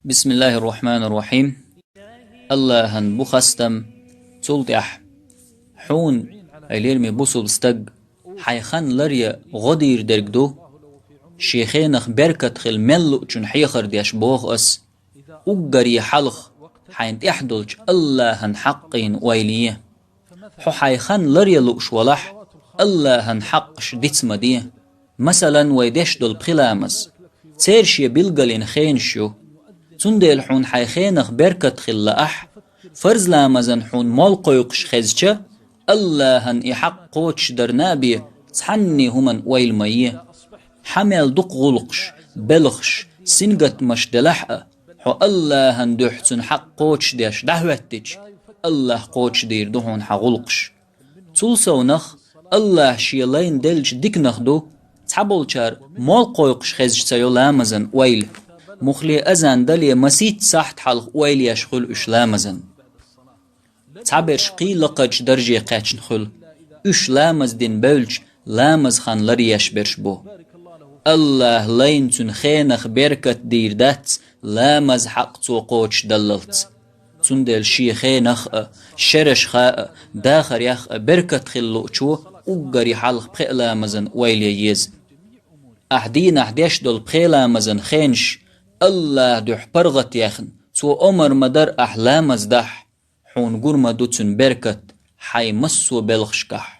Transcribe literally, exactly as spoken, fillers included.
بسم الله الرحمن الرحيم. АллахӀан бу хастам, цул тӀехьа хьуна, ай лераме бусалба стаг, хьай хан ларъян гӀо дийр дерг ду, шен хенах беркат хила мел луучун хьехар деш боху ас, уггаре хьалха хьайна тӀехь долчу АллахӀан хьакъийн ойла е. Хьо хьай хан ларъян лууш валахь, АллахӀан хьакъаш диц ма де. Масалан, вай деш долу пхи ламаз. Церан шен билгалйина хенаш ю. Цундела хьуна хьай хенах беркат хила лаахь, фарз ламазан хьуна мол кхойкхуш хезча, АллахӀан и хьакъ кхочушдарна а бен, цхьанне хӀуманна ойла ма е. Хьан мел дукха гӀуллакхаш, белхаш, сингаттамаш делахь а, хьо АллахӀан дуьхьа цуьнан хьакъ кхочушдеш дӀахӀоьттича, АллахӀа кхочушдийр ду хьуна хьан гӀуллакхаш. Цул совнах, АллахӀа шен лайна деллачу диканах ду, цхьаболчара мол кхойкхуш хезча ца йо ламазан ойла. Муххале азан дале масийтта сахьт хьалха ойла еш хуьлу уьш ламазан. Цхьаберш кхин лакхарчу дарже кхаьчна хуьлу. Уьш ламаз дина бевлча, ламаз хан ларъеш берш бу. АллахӀа лайна цуьнан хенах беркат дийр дац, ламаз хьакъ цо кхочушдаллалц. Цундела шен хенах а, шерашха а, дахарех а беркат хила луучо уггаре хьалха пхеа ламазан ойла е еза. Ахь дийнахь деш долу пхеа ламазан хенаш АллахӀан дуьхьа паргӀат яьхна, цо омра ма дара ахь ламаз дахь, хьуна гур ма ду цуьнан беркат хьайн массо а белхашкахь.